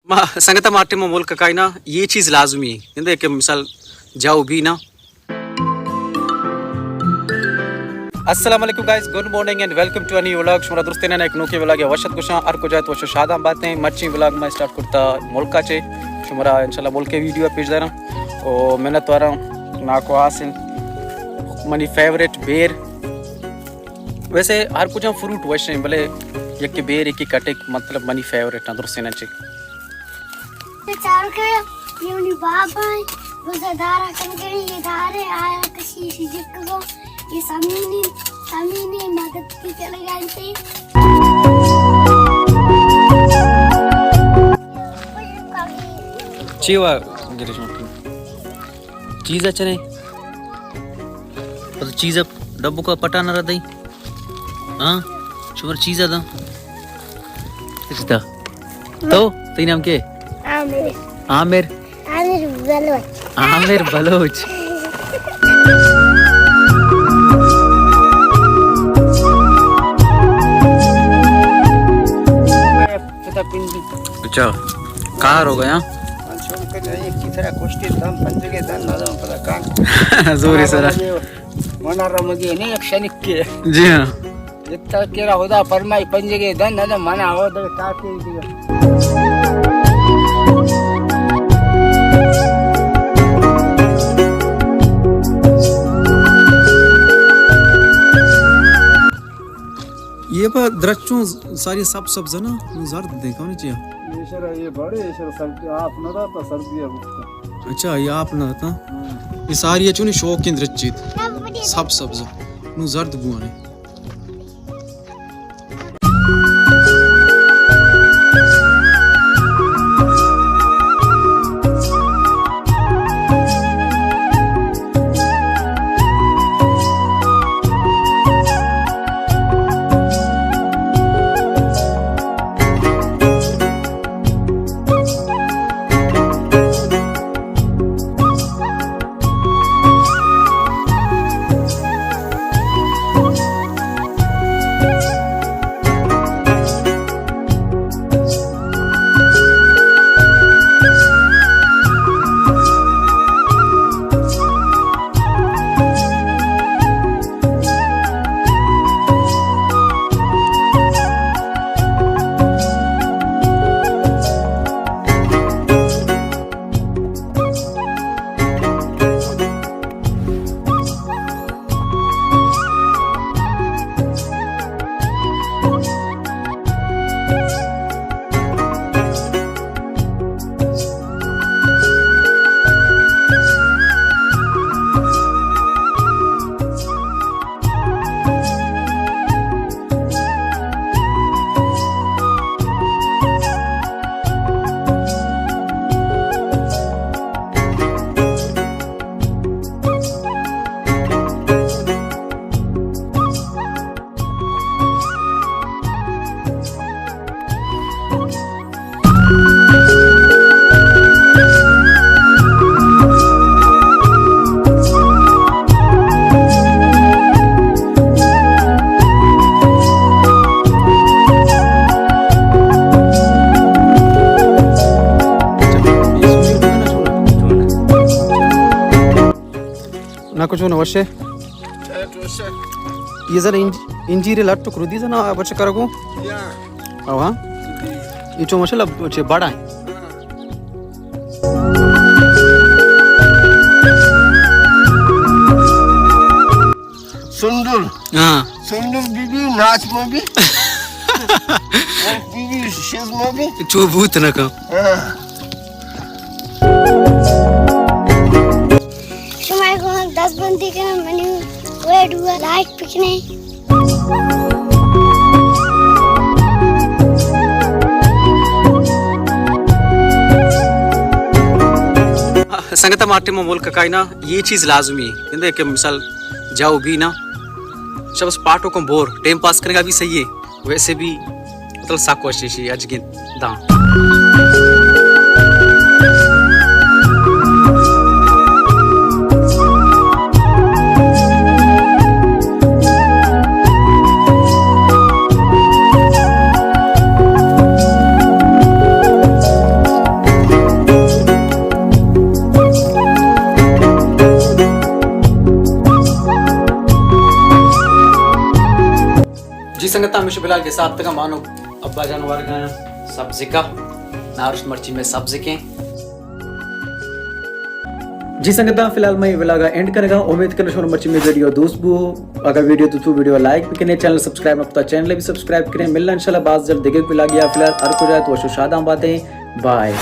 ما سنگت ما ٹیم ملک کائنا، یہ چیز لازمی ہے، کہ مثال جاؤ بھی نا۔ السلام علیکم guys, good morning and welcome to a new vlog. شمارا درستین ایک نوکے ولاگ یا وشت گشاں، ہر کجا تو وش و شاداں باتیں۔ مرچی ولاگ ما اسٹارٹ کرتا ملکا چے، شمارا انشاءاللہ ملکے ویڈیو پیش داراں۔ او منت واراں ناکو حاصل منی فیوریٹ بیر۔ ویسے ہر کجا فروٹ وش ہیں، بلے یک بیر، یک کٹک، مطلب منی فیوریٹ ہیں درستین چے۔ چار کے یہ منی بابا ہیں، روزہ دارا کم کریں، یہ دارے آیا کسی سی جک کو، یہ سمینی، سمینی مدد کی چلے گئے تھے۔ چی وا گریش مکن؟ چیز اچھا نہیں۔ پتہ چیز ڈبو کا پٹا نہ رہتا ہی۔ ہاں، شمر چیز دا۔ کس دا؟ تو، تئی نام کے؟ عامر۔ عامر؟ عامر بلوچ۔ عامر بلوچ۔ اچھا، کار ہو گیا؟ زوری سرا۔ منا رمضی نے یک شنک کے۔ جی ہاں۔ اتنا کرا خدا فرمائی پنجگے دن نہ منا ہو دے تاکہ دیگا۔ یہ پہ درچوں ساری سب سبز ہے نا، زرد دیکھو نا چیا۔ یہ شرا یہ بڑے، یہ شرا سردی آپ نہ رہتا، سردی ہے بکتا۔ اچھا، یہ آپ نہ رہتا؟ ہاں۔ یہ ساری ہے چونی شوقین درچیت۔ سب سبز۔ نو زرد بوانے۔ ناکو چون وشے؟ چاٹ وشے۔ یہ زن انج-، انجیر لٹ ٹکر دی زن بچ کرگو۔ یا۔ او ہاں۔ یہ چون ماشاءاللہ بچے بڑا ہے۔ ہاں۔ سندر۔ ہاں۔ سندر بی بی ناچ مبی۔ بی بی شز مبی۔ چو بوت نہ کن۔ ہاں۔ شما گون دست بندی کنم منی ویڈیو لائک بکنے۔ سنگت ما ٹیم ملک کائنا یہ چیز لازمی ہے، کہ مثال جاؤ بھی نا، شبس پاٹو کم بور، ٹائم پاس کرنے کا بھی صحیح ہے، ویسے بھی مطلب ساکو شیشی اجگین داں۔ سنگتاں، ہمیشہ بلال کے ساتھ تک مانو ابا جان ورگا سبزی کا نارشت مرچی میں سبزی کے۔ جی سنگتاں، فی الحال میں ولاگ اینڈ کرگا۔ امید کرنا شما مرچی میں ویڈیو دوست بو۔ اگر ویڈیو تو تو ویڈیو لائک بھی کرنے، چینل سبسکرائب نہ کتا، چینل بھی سبسکرائب کریں۔ ملنا انشاءاللہ باز جلد دیگے ولاگ یا۔ فی الحال ہر کو جائے تو وشو شاداں باتیں۔ بائے۔